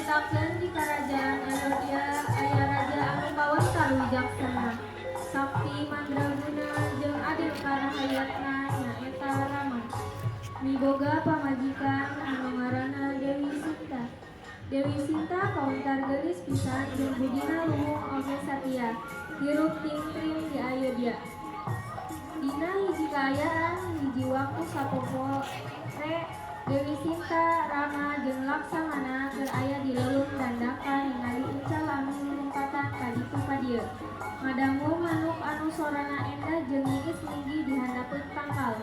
Dicaritakeun di Karajaan Ayodya aya raja anu kawentar wijaksana, sakti mandraguna jeung adil ka rahayatna nyaeta Rama. Miboga pamajikan anu ngaranna Dewi Sinta. Dewi Sinta kawentar geulis pisan jeung budina luhung oge satia, hirup tintrim di Ayodya. Dina hiji kaayaan hiji waktu sapopore Dewi Sinta, Rama jeung Laksamana keur aya di leuweung Dandaka ningali uncal anu lulumpatan ka ditu ka dieu. Ngadangu manuk anu sorana endah jeung nyiis linggih di handapeun tangkal.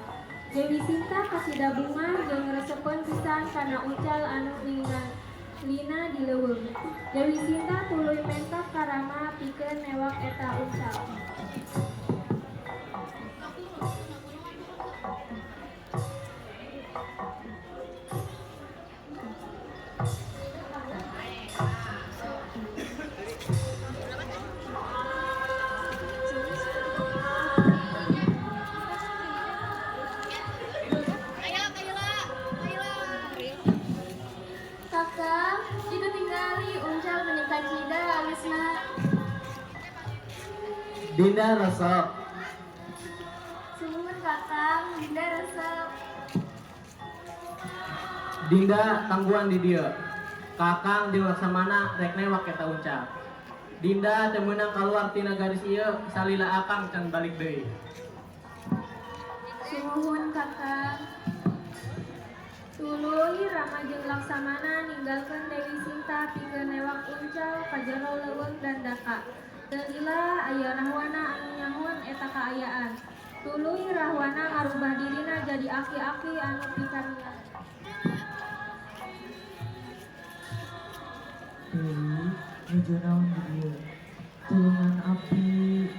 Dewi Sinta kasida bungah jeung resepeun pisan kana uncal anu ningalina di leuweung. Dewi Sinta tuluy menta ka Rama pikeun newak eta uncal. Kakang, itu tingali uncal meni kacida alisna. Dinda resep. Sumuhun Kakang, Dinda resep. Dinda tangguan di dieu. Kakang jeung Laksamana rek newak eta uncal. Dinda teu meunang kaluar tina garis ieu salila akang can balik deui. Sumuhun Kakang. Tuluy Rama jeung Laksamana ninggalkeun Dewi Sinta pikeun newak uncal ka jero leuweung Dandaka. Teu lila aya Rahwana anu nyahoan eta kaayaan. Tuluy Rahwana ngarubah dirina jadi aki-aki anu pikamian. Dewi, nuju naon di dieu? Tulungan abdi.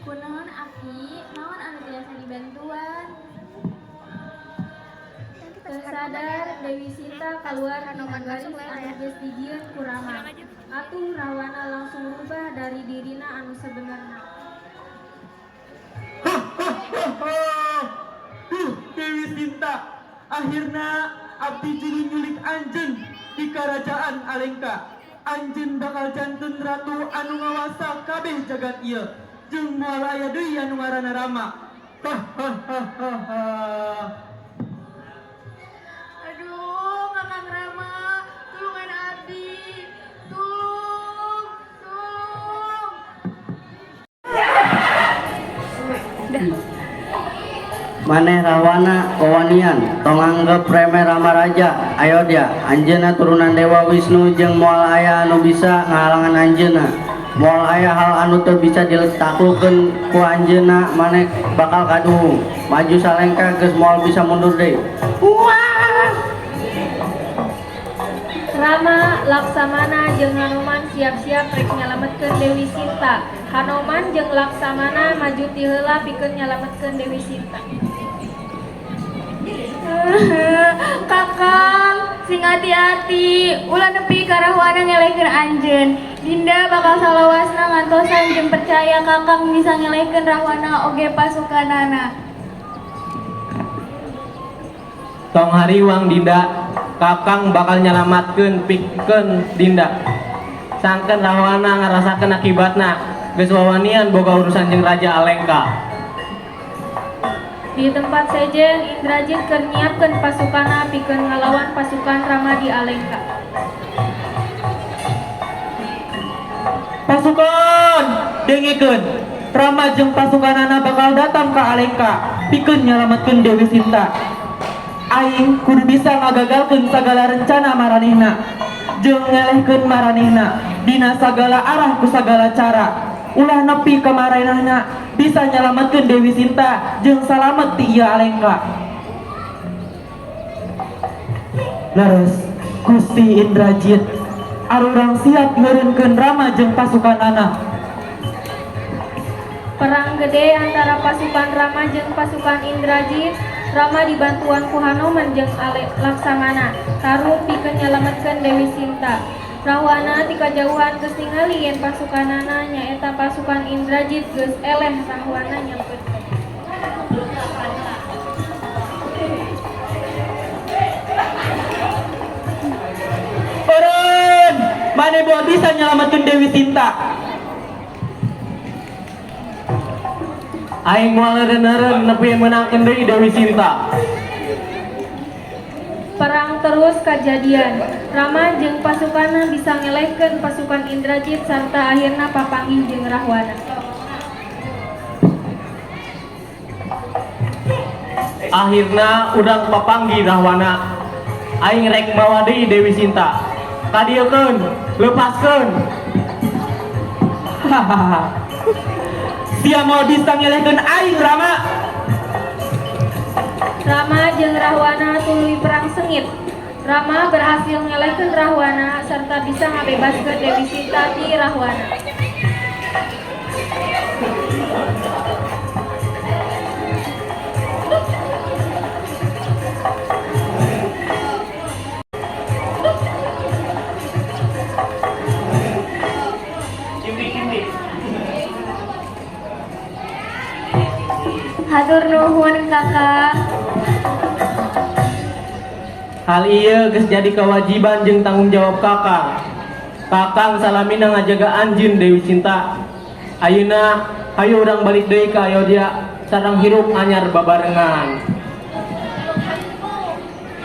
Kunaon Aki, naon anu tiasa dibantuan? Teu sadar Dewi Sinta kaluar tina garis anu geus dijieun ku Rama. Atuh Rahwana langsung rubah dari dirina anu sebenarna. Duh, Dewi Sinta, akhirna abdi juru nyulik anjeun di kerajaan Alengka. Anjeun bakal janten ratu anu ngawasa kabeh jagat ieu. Jeung moal aya deui anu ngaranna Rama. Hahaha. Aduh, Kakang Rama, tulungan abdi. Tulung, tulung. Maneh Rahwana wawanian tong anggep remeh Rama Raja Ayodya. Anjeunna turunan Dewa Wisnu jeung moal aya anu bisa ngahalangan anjeunna. Moal aya hal anu teu bisa ditaklukeun ku anjeunna. Maneh bakal kaduhung maju salengkah, geus moal bisa mundur deui. Rama, Laksamana jeung Hanoman siap-siap rek nyalametkeun Dewi Sinta. Hanoman jeung Laksamana maju ti heula pikeun nyalametkeun Dewi Sinta. Kakang, sing hati-hati, ulah nepi ka Rahwana ngelehkeun anjeun. Dinda bakal salawasna ngantosan jeung percaya Kakang bisa ngelehkeun Rahwana oge pasukanana. Tong hariwang Dinda, Kakang bakal nyalamatkeun pikeun Dinda. Sangkeun Rahwana ngarasakeun akibatna, geus wawanian boga urusan jeung Raja Alengka. Di tempat sejen, Indrajit keur nyiapkeun pasukanna pikeun ngalawan pasukan Rama di Alengka. Pasukan, dengekeun. Rama jeung pasukanana bakal datang ka Alengka pikeun nyalametkeun Dewi Sinta. Aing kudu bisa ngagagalkeun sagala rencana maranehna jeung ngelehkeun maranehna dina sagala arah ku sagala cara. Ulah nepi ka maranehna bisa nyalametkeun Dewi Sinta jeung salamet ti ieu Alengka. Leres, Gusti Indrajit, arurang siap ngeureunkeun Rama jeung pasukanana. Perang gede antara pasukan Rama jeung pasukan Indrajit. Rama dibantuan ku Hanoman jeung Laksamana tarung pikeun nyalametkeun Dewi Sinta. Rahwana ti kajauhan geus ningali yen pasukanana nyaeta pasukan Indrajit geus eleh. Rahwana nyampeurkeun. Maneh moal bisa nyalametkeun Dewi Sinta. Aing moal eureun-eureun nepi meunangkeun deui Dewi Sinta. Perang terus kajadian. Rama jeung pasukanna bisa ngelehkeun pasukan Indrajit sarta akhirna papanggih jeung Rahwana. Akhirna urang papanggih Rahwana. Aing rek mawa deui Dewi Sinta. Kadieukeun, lepaskeun. Hahaha. Sia moal bisa ngelehkeun aing, Rama. Rama jeung Rahwana tuluy perang sengit. Rama berhasil ngelehkeun Rahwana serta bisa ngabebaskeun Dewi Sinta ti Rahwana. Hatur nuhun Kakang. Hal ieu geus jadi kewajiban jeung tanggung jawab Kakang. Kakang salamina ngajaga anjeun Dewi Sinta. Ayeuna hayu urang balik deui ka Ayodhya sareng hirup anyar babarengan.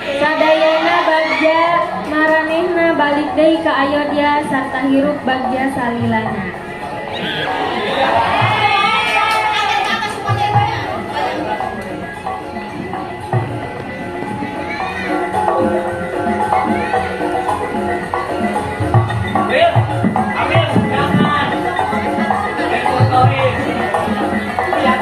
Sadayana bagja maranehna balik deui ka Ayodhya sarta hirup bagja salilana. Ambil, jangan. Fotoin. Iya,